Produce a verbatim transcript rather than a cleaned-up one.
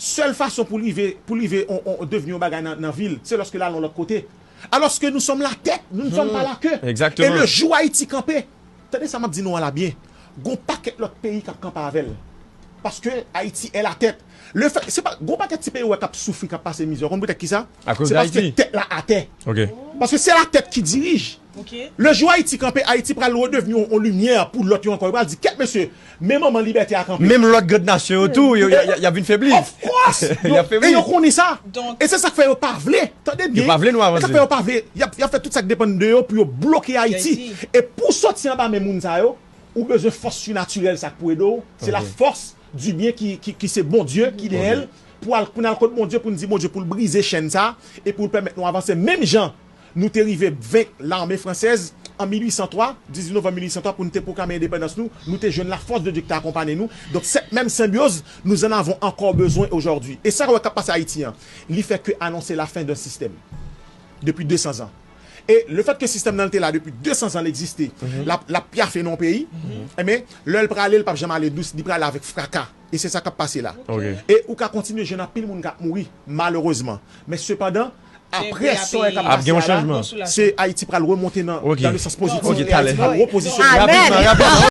Sèl fason pou l rive, pou l rive on, on, devni yon bagay nan, nan vil, se lòske l al yon lòt kote. Alòske nous sommes la tête, nous ne sommes pas la queue. Exactement. E le jou Ayiti kanpe, tande sa m ap di nou an la byen, gon pakèt lòt peyi k ap kanpe avè l. Paske Ayiti est la tête. Le fè, se pa, gon pakèt ti peyi ou wè k ap soufri, k ap pase mizè. Ou konn poutèt ki sa? Akoz Se paske Ayiti. Tèt la atè. Ok. Paske se la tèt ki dirije. Ok. Le jou Ayiti kanpe, Ayiti pral redevni yon, yon limyè pou lòt yo ankò. Yo pral di, kèt mesye, men manman libète a kanpe. Menm lòt grand nasyon yo tou, yo, y a, y a, y a vin febli. Of course! Y a febli. E yo konnen sa. Donk- E se sa k fè yo pa vle. Tande byen. Yo pa vle nou E avanse. sa k fè yo pa vle. Y ap, y ap fè tout sa k depann de yo pou yo bloke Ayiti. Ayiti. E pou soti anba men moun sa yo, ou bezwen fòs sinatirèl sa k pou ede w. Se la fòs di byen ki, ki, ki se Bondye ki dèyè l. Pou al, pou n al kot Bondye, pou n di Bondye pou l brize chèn sa e pou l pèmèt nou avanse. Menm jan nou te rive venk lame fransèz an mil uit san twa, dizuit novanm mil uit san twa, pou nou te pwoklame endepandans nou, nou te jwenn la force de Dieu ki te akonpanye nou. Donk, cette même symbiose, nous en avons encore besoin aujourd'hui. E sa k ap pase Ayiti an, li fè ke anonse la fin d'un système depi de san zan. E le fèt ke sistèm nan te la depi de san zan, l egziste, l ap, l ap pyafe nan yon peyi, enben, lè l prale, l p ap janm ale dous, li prale avèk fraka. E se sa k ap pase la. Ok. E ou ka kontinye jwenn anpil moun k ap mouri, malerezman. Men sepandan, apre Depi sa k ap apre- Ap gen yon pase a la, chanjman. se Ayiti pral remonte nan, Ok. nan le sans pozitif. Ok, E talè. Ayiti pral repozisyone. Amen. Rapidman, rapidman.